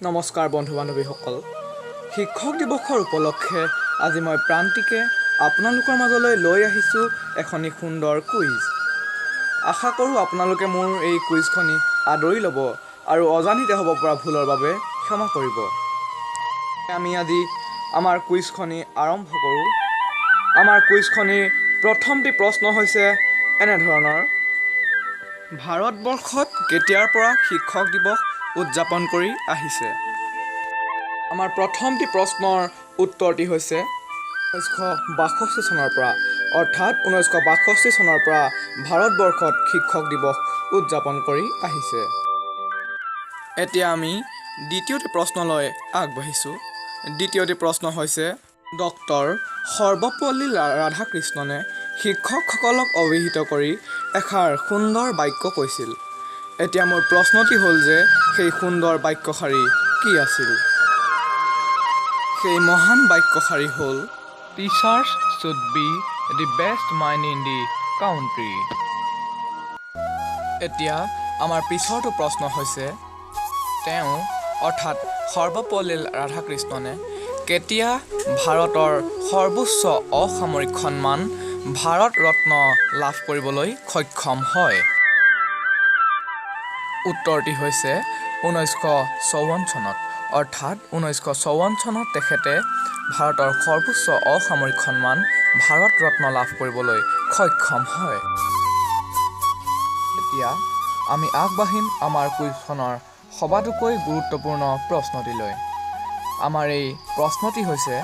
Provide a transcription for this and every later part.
নমস্কাৰ বন্ধু বান্ধৱীসকল, শিক্ষক দিৱসৰ উপলক্ষে আজি মই প্ৰান্তিকে আপোনালোকৰ মাজলৈ লৈ আহিছোঁ এখনি সুন্দৰ কুইজ। আশা কৰোঁ আপোনালোকে মোৰ এই কুইজখনি আদৰি ল'ব আৰু অজানিতে হ'ব পৰা ভুলৰ বাবে ক্ষমা কৰিব। আমি আজি আমাৰ কুইজখনি আৰম্ভ কৰোঁ। আমাৰ কুইজখনিৰ প্ৰথমটি প্ৰশ্ন হৈছে এনেধৰণৰ: ভাৰতবৰ্ষত কেতিয়াৰ পৰা শিক্ষক দিৱস উদযাপন কৰি আহিছে? আমাৰ প্ৰথমটি প্ৰশ্নৰ উত্তৰটি হৈছে 1962 চনৰ পৰা, অৰ্থাৎ 1962 চনৰ পৰা ভাৰতবৰ্ষত শিক্ষক দিৱস উদযাপন কৰি আহিছে। এতিয়া আমি দ্বিতীয়টি প্ৰশ্নলৈ আগবাঢ়িছোঁ। দ্বিতীয়টি প্ৰশ্ন হৈছে, ডক্টৰ সৰ্বপল্লী ৰাধাকৃষ্ণনে শিক্ষকসকলক অভিহিত কৰি এষাৰ সুন্দৰ বাক্য কৈছিল। এতিয়া মোৰ প্ৰশ্নটি হ'ল যে সেই সুন্দৰ বাক্যশাৰী কি আছিল? সেই মহান বাক্যশাৰী হ'ল, "Teachers should be the best mind in the country." এতিয়া আমাৰ পিছৰটো প্ৰশ্ন হৈছে, তেওঁ অৰ্থাৎ সৰ্বপল্লী ৰাধাকৃষ্ণনে কেতিয়া ভাৰতৰ সৰ্বোচ্চ অসামৰিক সন্মান ভাৰত ৰত্ন লাভ কৰিবলৈ সক্ষম হয়? উত্তৰটি হৈছে 1954 চনত, অৰ্থাৎ 1954 চনত তেখেতে ভাৰতৰ সৰ্বোচ্চ অসামৰিক সন্মান ভাৰত ৰত্ন লাভ কৰিবলৈ সক্ষম হয়। এতিয়া আমি আগবাঢ়িম আমাৰ কুইজখনৰ সবাতোকৈ গুৰুত্বপূৰ্ণ প্ৰশ্নটিলৈ। আমাৰ এই প্ৰশ্নটি হৈছে,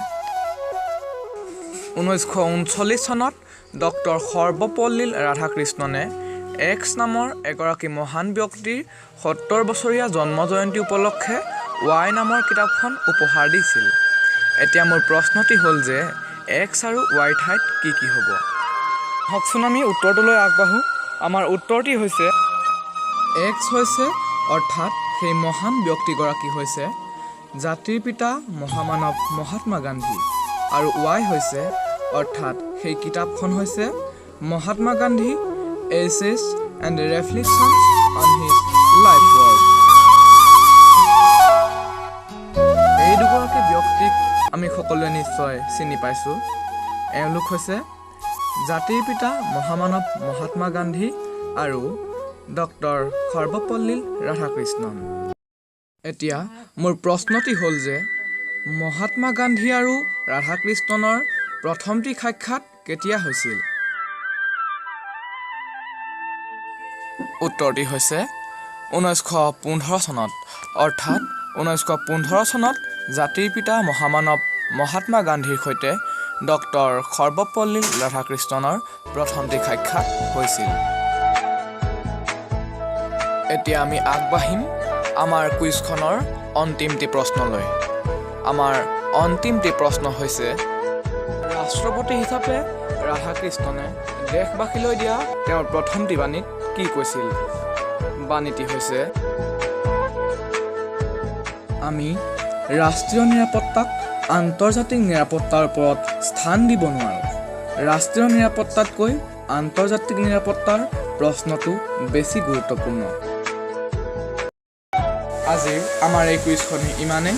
1939 চনত ডক্টৰ সৰ্বপল্লী ৰাধাকৃষ্ণনে এক্স নামৰ এগৰাকী মহান ব্যক্তিৰ 70 বছৰীয়া জন্ম জয়ন্তী উপলক্ষে ৱাই নামৰ কিতাপখন উপহাৰ দিছিল। এতিয়া মোৰ প্ৰশ্নটি হ'ল যে এক্স আৰু ৱাইৰ ঠাইত কি কি হ'ব? আহকচোন, আমি উত্তৰটোলৈ আগবাঢ়োঁ। আমাৰ উত্তৰটি হৈছে, এক্স হৈছে অৰ্থাৎ সেই মহান ব্যক্তিগৰাকী হৈছে জাতিৰ পিতা মহামানৱ মহাত্মা গান্ধী আৰু ৱাই হৈছে অৰ্থাৎ সেই কিতাপখন হৈছে Mahatma Gandhi: Essays and Reflections on His Life Work। এই দুগৰাকী ব্যক্তিক আমি সকলোৱে নিশ্চয় চিনি পাইছোঁ। এওঁলোক হৈছে জাতিৰ পিতা মহামানৱ মহাত্মা গান্ধী আৰু ডক্টৰ সৰ্বপল্লী ৰাধাকৃষ্ণন। এতিয়া মোৰ প্ৰশ্নটি হ'ল যে মহাত্মা গান্ধী আৰু ৰাধাকৃষ্ণনৰ প্ৰথমটি সাক্ষাৎ কেতিয়া হৈছিল? উত্তৰটি হৈছে 1915 চনত, অৰ্থাৎ 1915 চনত জাতিৰ পিতা মহামানৱ মহাত্মা গান্ধীৰ সৈতে ডক্টৰ সৰ্বপল্লী ৰাধাকৃষ্ণনৰ প্ৰথমটি সাক্ষাৎ হৈছিল। এতিয়া আমি আগবাঢ়িম আমাৰ কুইজখনৰ অন্তিমটি প্ৰশ্নলৈ। আমাৰ অন্তিমটি প্ৰশ্ন হৈছে, ৰাষ্ট্ৰপতি হিচাপে ৰাধাকৃষ্ণনে দেশবাসীলৈ দিয়া তেওঁৰ প্ৰথমটি বাণীত কি কৈছিল? বাণীটি হৈছে, আমি ৰাষ্ট্ৰীয় নিৰাপত্তাক আন্তৰ্জাতিক নিৰাপত্তাৰ ওপৰত স্থান দিব নোৱাৰোঁ। ৰাষ্ট্ৰীয় নিৰাপত্তাতকৈ আন্তৰ্জাতিক নিৰাপত্তাৰ প্ৰশ্নটো বেছি গুৰুত্বপূৰ্ণ। আজিৰ আমাৰ এই কুইজখনি ইমানেই।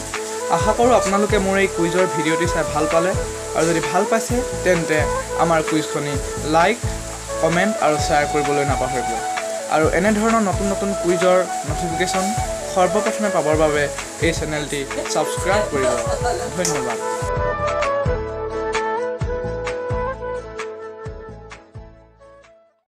আশা কৰোঁ আপোনালোকে মোৰ এই কুইজৰ ভিডিঅ'টি চাই ভাল পালে আৰু যদি ভাল পাইছে তেন্তে আমাৰ কুইজখনি লাইক, কমেণ্ট আৰু শ্বেয়াৰ কৰিবলৈ নাপাহৰিব আৰু এনেধৰণৰ নতুন নতুন কুইজৰ ন'টিফিকেশ্যন সৰ্বপ্ৰথমে পাবৰ বাবে এই চেনেলটি ছাবস্ক্ৰাইব কৰিব। ধন্যবাদ।